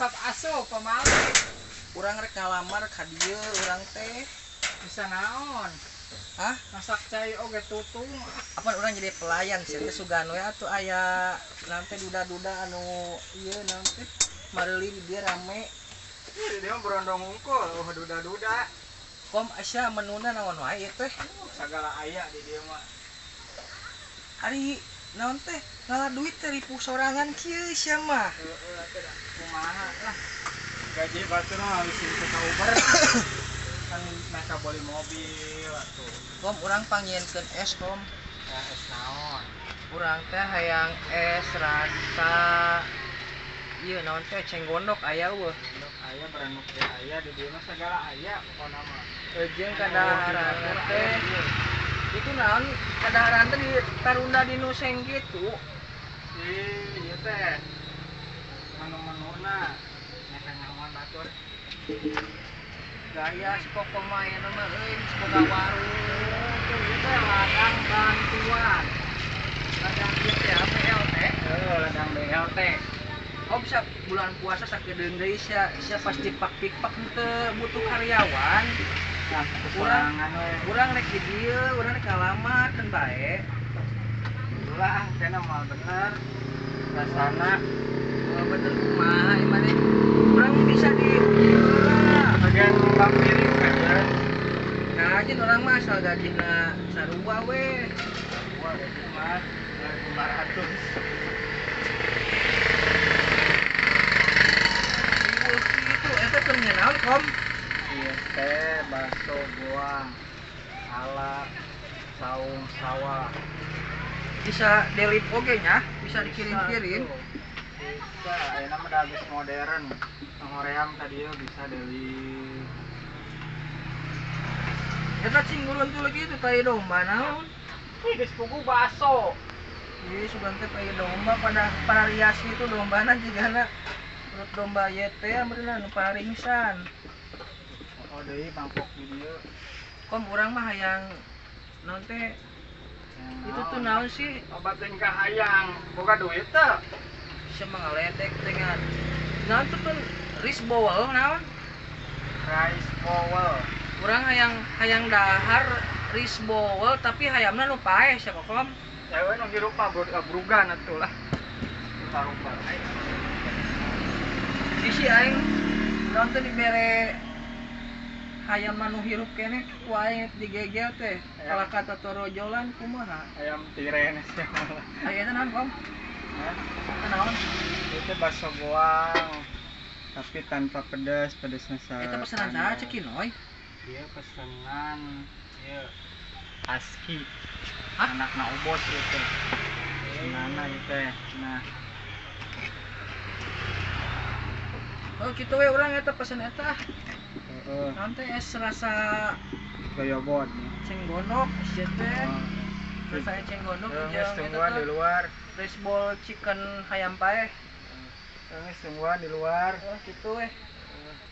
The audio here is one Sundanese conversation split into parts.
Sok asup pamali. Urang rek ngalamar ka dieu urang teh. Bisa naon? Hah? Masak cai oge tutung. Apa urang jadi pelayan sih teh sugan we atuh aya naon teh duda-duda anu ieu naon teh mareuli di dieu rame. Ih, dia mah berondong hungkul, oh duda-duda. Kom asa menuna naon wae ieu teh? Sagala aya di dieu mah. Ari naon teh ngalah duit teh ripuh sorangan kieu sia mah. Heeh, atuh da kumaha lah. Gaji batur mah bisi teu kauber. Kan mereka beli mobil atuh. Kom urang pangienkeun es kom. Ya es naon? Urang teh hayang es rasa ieu naon teh eceng gondok aya eueuh. Gondok aya, berenuk ge aya, di dieu mah sagala aya pokona mah. Jeung kadaharan teh itu naon kadaharan teh di tarunda di nu seng kitu. Ih, ieu teh menu-menuna nya nyaman batur. Gaya si Koko mah ayeuna mah euy geus boga warung. Tuh ieu teh ladang bantuan. Ladang ieu teh BLT. Heeh, ladang BLT. Oh bisa bulan puasa sakedeung deui sia sia pasti pak-pikpak henteu butuh karyawan. Nah, kekurangan we. Urang rek di dieu, urang rek ngalamar keun bae. Ulah ah, kena mah bener. Rasana Oh, bener kumaha ieu maneh. Urang bisa di lah. Bagian numpang piring kan ya. Nah, urang mah asal gajina sarua we. Wah, gaji mah 500. Itu eta teu naon kom? Ieu teh bakso goang ala saung sawah. Bisa delip oge nya, bisa dikirim-kirim. Bisa, ayeuna mah da geus modern. Hoream tadi ya bisa delip. Eta cing gurun tuh lagi itu tai domba naon? Ih, geus pugu bakso. Ih, sugan teh tai domba pada para rias itu dombana jigana perut domba ieu teh meureunna nu paringsan. Oh deui mangkok di dieu. Kom urang mah hayang naon teh itu tuh naon sih? Obat teh ka hayang, boga duit teu? Sia mah ngaledek teh ngan. Naon tuh tuh rice bowl naon? Rice bowl. Urang hayang dahar rice bowl tapi hayamna nu paeh sia kokom. Ya we nu hirup mah brugan atuh lah. Rupa-rupa. Sisi aing naon teh dibere hayam nu hirup keneh ku aing digegel teh. Kalah kata torojolan kumaha? Ayam tiren sia mah. Aya eta naon kom? Hah? Eta naon? Itu bakso goang tapi tanpa pedas, pedasnya sa. Eta pesanan saha cek Kinoy? Dia pesanan ieu Aski. Hah? Anakna Obos ieu teh. Pesananna ieu teh. Nah, Oh kitu we urang eta pesen eta. heeh, Naon teh es rasa goyobod. eceng gondok sia teh. Oh. Rasa eceng gondok Geus jeung eta tungguan di teh luar. rice bowl chicken hayam paeh. Geus tungguan di luar. Oh kitu we.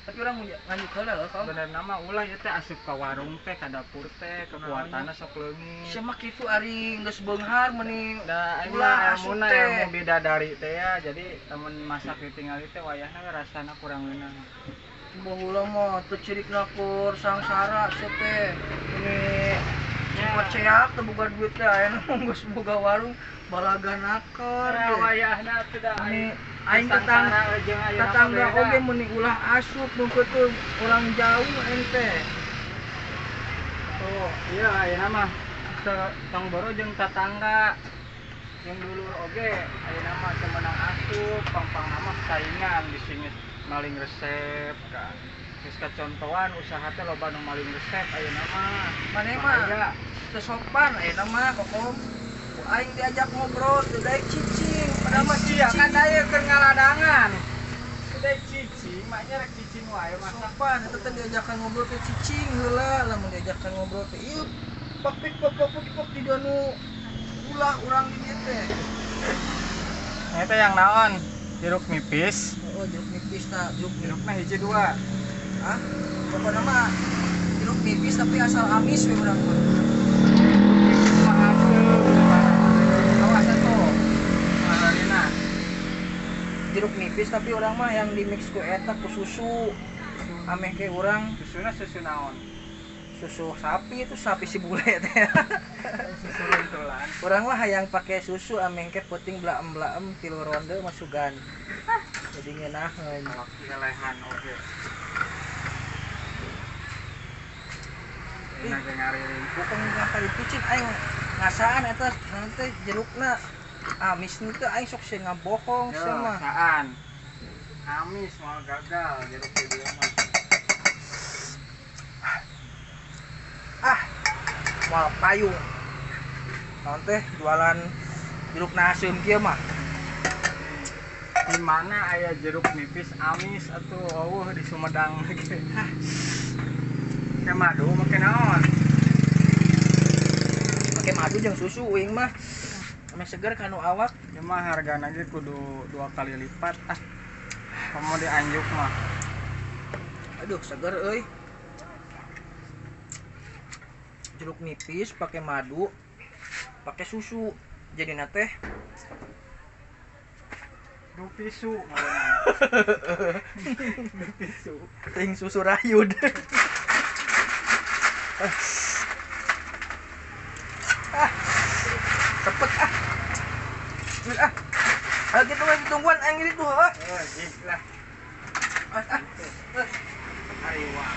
Tapi urang nganjuk heula heuh kom. Bener nama ulah ieu teh asup ka warung teh, ka dapur teh, kekuatanna sok leungit. Sia mah kitu ari geus beunghar meni Da aing ulah mah asup ilmuna teh. ilmu bidadari teh ya, jadi lamun masak ditingali teh wayahna we rasana kurang ngeunah. Baheula mah teu cirikna kur sangsara sia teh. Meni ceak teu boga duit teh ayeuna mah geus boga warung balaga naker Ya teh. wayahna teh da Meni aing tetangga oge meni ulah asup mun teu orang jauh aing teh. Tuh, iya ayeuna mah tong boro jeung tatangga jeung dulur oge ayeuna mah teu meunang asup, pang-pangna mah saingan bisi geus maling resep ka. Geus kacontohan usaha teh loba nu maling resep ayeuna mah. Maneh mah Bahaya. teu sopan ayeuna mah kokom. Ku aing diajak ngobrol teu daek cicing, padahal mah Sia cicing. kan aya keur ngaladangan. Udah cicing, maknya rek cicing wae masak. Sopan eta teh diajakan ngobrol teh cicing heula, lamun diajakan ngobrol teh ieu pak pik pak pak pik pak di nu ulah urang di dieu teh. Nah, itu yang naon? Jeruk nipis. Oh, jeruk nipis ta, jeruk nipis. Jerukna hiji dua. Hah? Pokokna mah jeruk nipis tapi asal amis we urang mah. Nipis mah asem. Awas atuh. Malarina. Jeruk nipis. nipis tapi urang mah yang di mix ku eta ku susu. Ameh ke urang Susuna susu naon? Susu sapi itu sapi si bule teh. Susu runtulan. Urang mah hayang pake susu ameh ke peuting blaem-blaem 3 ronde masukan. Jadi ngeunaheun. Kelehan oge. Enak ge ngariring. Bukan ngakali picin aing ngasaan eta nanti jerukna amis teu aing sok sieun ngabohong Yo, sia mah. Ngasaan. Amis moal gagal jeruk di dieu mah. Ah, moal payung. Naon teh jualan jeruk naseum kieu mah. Di mana aya jeruk nipis amis atuh eueuh di Sumedang ge. Hah. Make madu make naon? Make madu jeung susu uing mah. Ame seger kanu awak. Ieu mah hargana ge kudu 2 kali lipat ah. Komo dianjuk mah. Aduh seger euy. Jeruk nipis pakai madu, pakai susu. Jadi teh dupisu. Dupisu. Ting susu rayud. Ah. Cepet ah. Ah. Ayo gitu mah ditungguan aing itu heuh. Oh, jig lah. Ah. Ariwang.